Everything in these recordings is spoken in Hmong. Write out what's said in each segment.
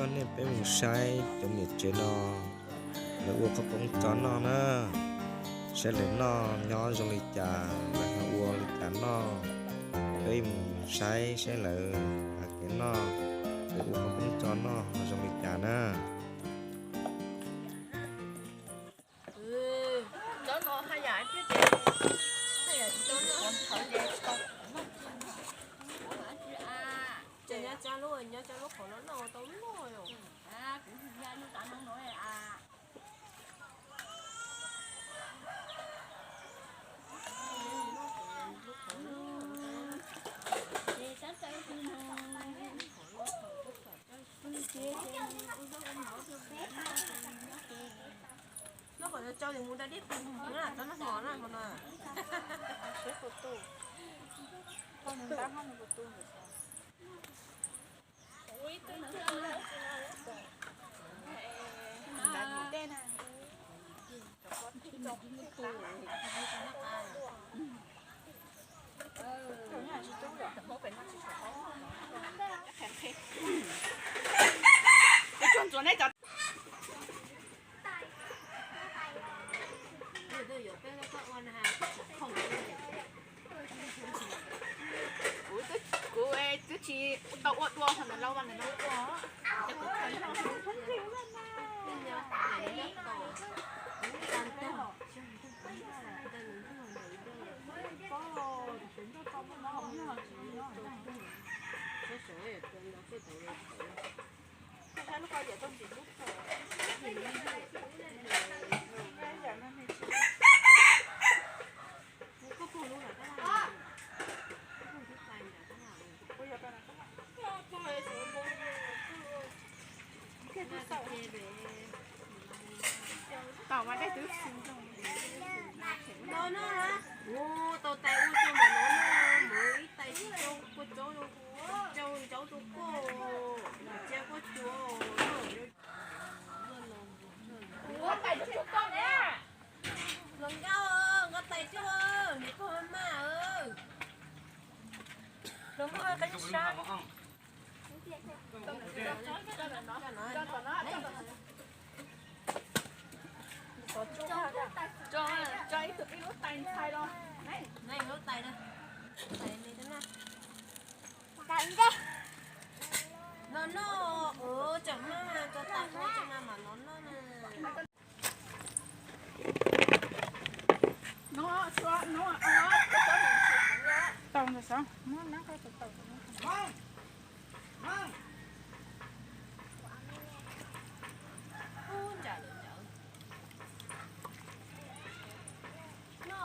Coj nej peb mus saib cov niam tsev no lawv ua qhob koob tso noj na, saib lawv noj nyob zoo li cas, lawv ho ua li cas noj. Peb mus saib saib lawv hais kev noj, lawv ua qhob koob tso noj ho zoo li cas na. Ces nyob tsa lub, nyob tsa lub qhov no noj tau noj yom. Noj kom tsau mus da dib pug na, tau noj hmo na hmo no. Seb puas tu, tau nws ntab hab nws puas tu ntawm xyov. Kuv twb tsis tau ua dua, nws lauj mas nws lauj ua. Tau mas dej twb xu nrog. No no, ua tau tais ua tau mas no no, muaj ib tais tsis tau kua tsaub, tsaub tsaub tau koj, cia koj cuav. Hluas nkauj, nqa tais tsuj, niam pog maj maj. Hluas nkauj qe sab. Tso ib tug ib lub tais ntxhais los. Lub tais na. Tais ntej. No no, tseem maj, tso tais ua tso mas mam no no na. Tau ntawd xwb, muab nab qab tau tau.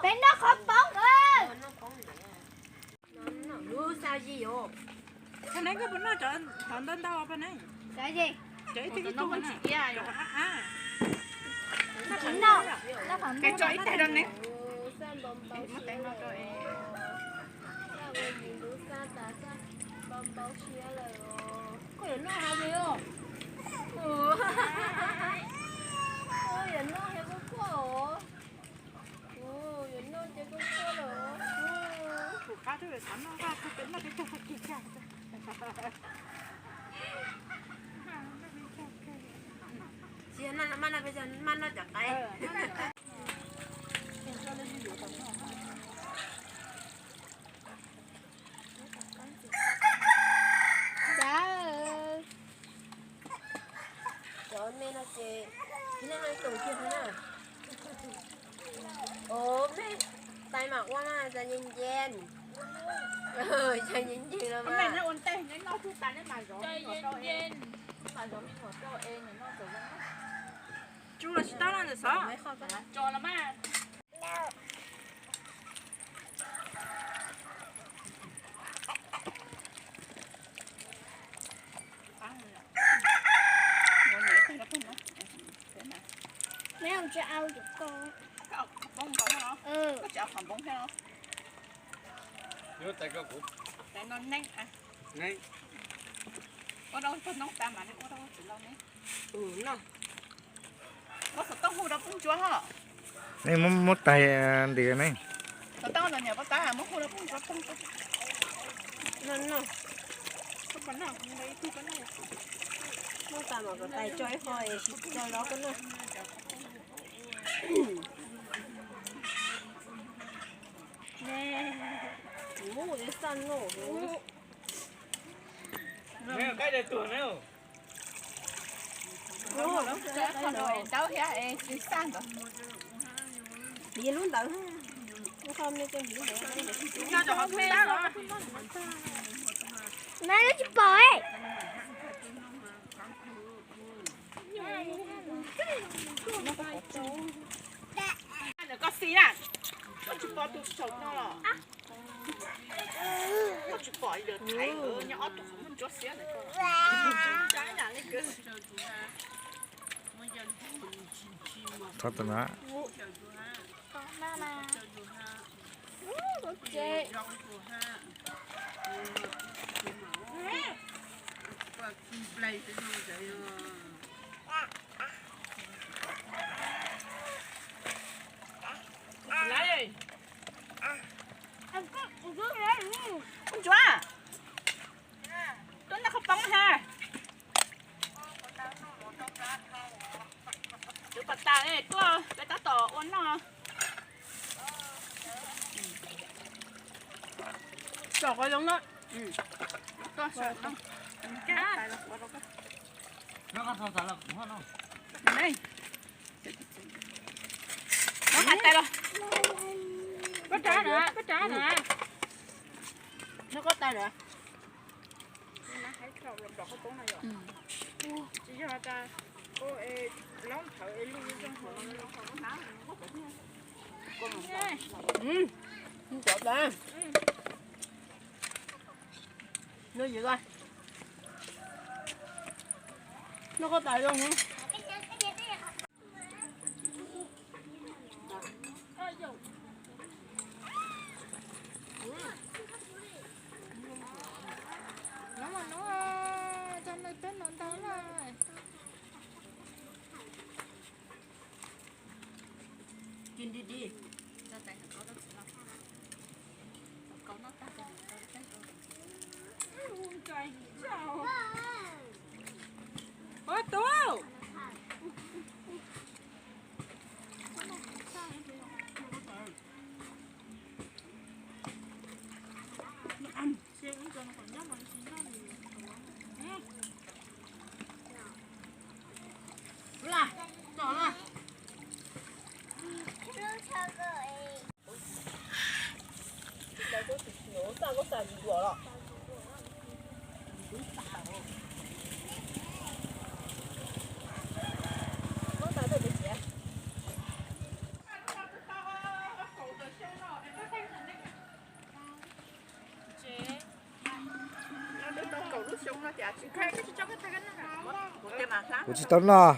Peb noj qhov poob. Lub xa zis os. Paj Neeb, koj puas noj cov ntau ntau Paj Neeb? Cov ib tug ib tug na. Kev tso ib teg rau Neeb. Muab tes no rau es. Koj yuav noj hais li os. Yuav noj hais koj koj os. Yuav noj ces koj koj los. Kuv qab twb xav noj vaj kawg, peb noj peb caug kis kag. Tsis yog noj maj noj peb caug, maj noj cov qaib. Dav. Cov me no ces nej ho ib tug kiag na. Os, mej tais mam ua mas, txav nce nce. Txav nce nce los mas. Tsuj los tsis tau no ntawm xov. Tso los mas. Neb tsis au, koj tsis au qhov npoo thiab los? Tais no neeb, ua rau tog noob tas mas ua rau txiv laus ne. Muab xov tooj hu rau pub ntsuab ho. Nej muab tais ntim ne. Xov tooj los niam pab tab muab hu rau pub ntsuab pub. No no. Koj puas noj? Ib tug koj noj. Muab tas mam kom tais tso ib qho es tsis tso zov koj na. Ub, de xaj no. Neb, qaib de tuag neb. Ub, lub qhov no dawb thiab es tsis xaj ntawd. Hliv lub ntawd, ub, qhov me cov hliv ntawd. Neb tsis pom. Koj xis na, koj tsis pom tus saum no los? Koj tsis pom yawg Thaiv nkawd nyob ob tug qhov muag ntsuab xiab ntawd. Thov tau na. Ntsuab, tuaj noj qhov poob ha. Tus pas tas tuaj peb tab tom ua noj. Tsom qhov zoo na. Noj qab tais los, koj rab na, koj rab na. Noj koj tais na. Noj koj tais zoo. Kuv tsis tau noj.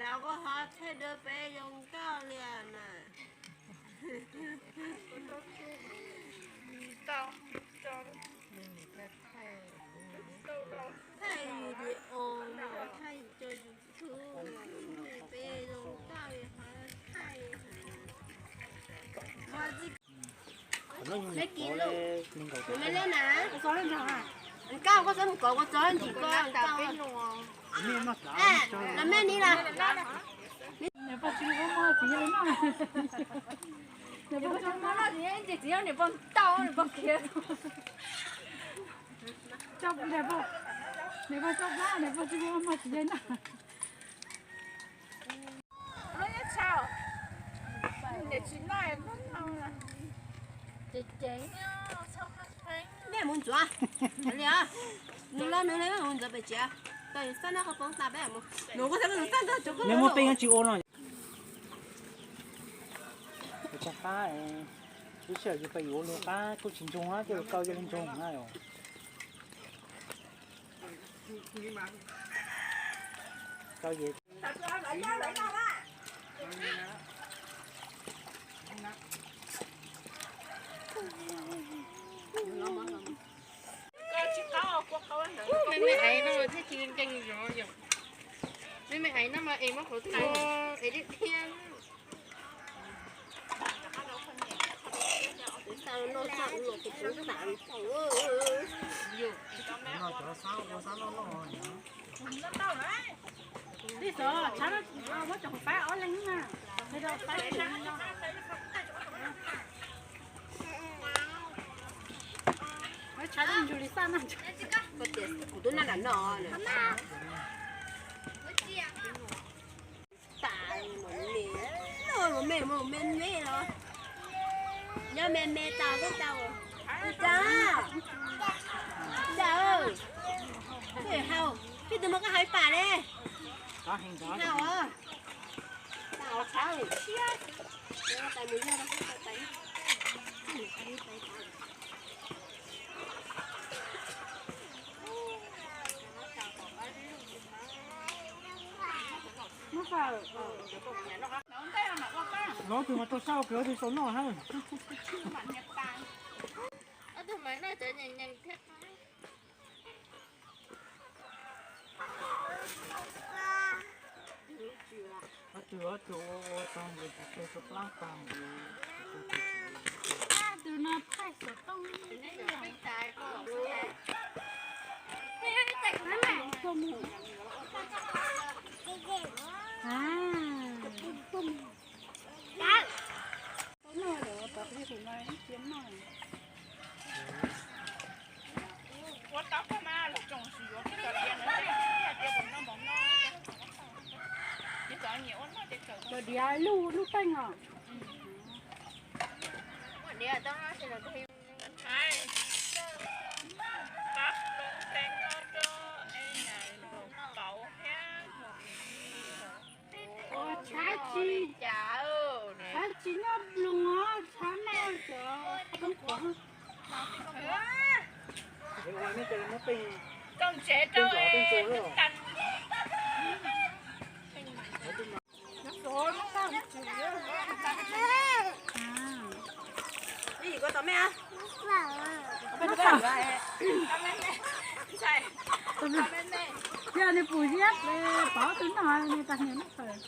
Los koj ho thaij dua peb zoo nkauj li na. Thaij video no thaij tso YouTube, peb zoo nkauj li ho thaij. Los me ni las. Niam pog tsis ua mov txiv yawg li no. Niam pog tsis ua mov noj txiv yawg, txiv yawg niam pog tau niam pog khiav. Niam pog tsis ua mov txiv yawg noj. Nej mus ntxuav li, nws los nws li mus ntxuav pem tsev, tau yus xab nab qhov poob tas peb mus, nws kuj xab nab tag cov koj. Nej muab peb nyob tsis ua no. Tsag qab, lub sij hawm yus pais yuav lub qab kuj tsis ntsoog na, coj los kaw cia li ntsoog na yom. Kaw ces Me me aiv no thiaj tsis nkees zov yom. Me me aiv no mas es muab qhov twg es thiaj thiaj. Tus xab noj xab ua los kuv tus xab tau. Tij xov tshav no muab cov faib ob leeg na. Tshav no ntsug li xab na. Kuv twb noj nram no. Tas, mus me, mus me, mus me, mus me los. Nyob me me tas xwb tau. Ua cas? Ua cas? Peb hau, peb twb muab koj hau ib pas ne. Hau os. Tas os, tshav. Lov tus mas rau sab ua kawg, tus xaus noj hab. Ob tug, ob tug ua ua tag nqis tus tseg rau plab tag nqis. Tus no thaij xov tooj. Ua tau koj mas los tsoom sis yuav peb cov diav ntawd, peb hais tias puas noj mov noj, ces nyiam ua noj ces kawm. Cov diav luj luj teej os. Diav tau no ces los thaij. Pab lub teb no rau es nais los pauv thiab. Tshav tsis, tshav tsis nyob nploos os, tshav noj cov koob kuam. Koj tsev rau Yog nws pum ziab pov tus no nws tas hnias noj tawm.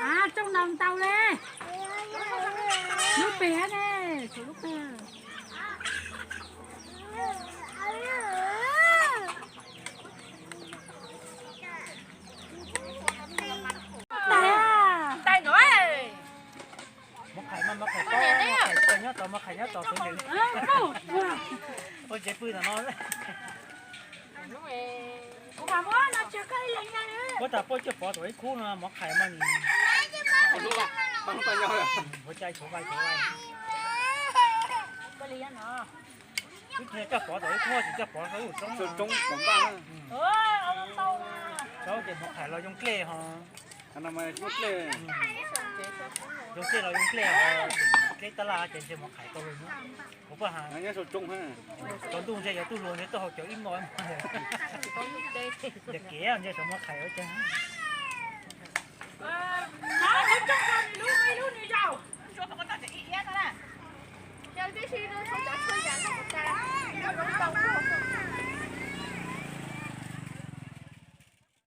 A, tsooj no ntau le. Lub peg ne, tshuav lub peg. Ntais no. Mov qhais mas mov qhais, mov qhais nyob tod, mov qhais nyob tod xwb. Ua tsev pw ntawm no. Puab tas puab coj pov tom ib khub no mov qhais mas nim. Ua cai tshuav vai tshuav vai. Ib tug coj pov tom ib khub, tsis coj pov rau lub roob. Rau ces mov qhais los yoo dlej ho. Zoo dlej los yoo dlej ho, dlej tab laj ces ntshe mov qhais tau lawm. Kuv paj has, tsaus ntuj ntshe yog tub hluas ntshe tuaj haus cawv ib hmo. Yog kev ntshe tau mov qhais ua cas.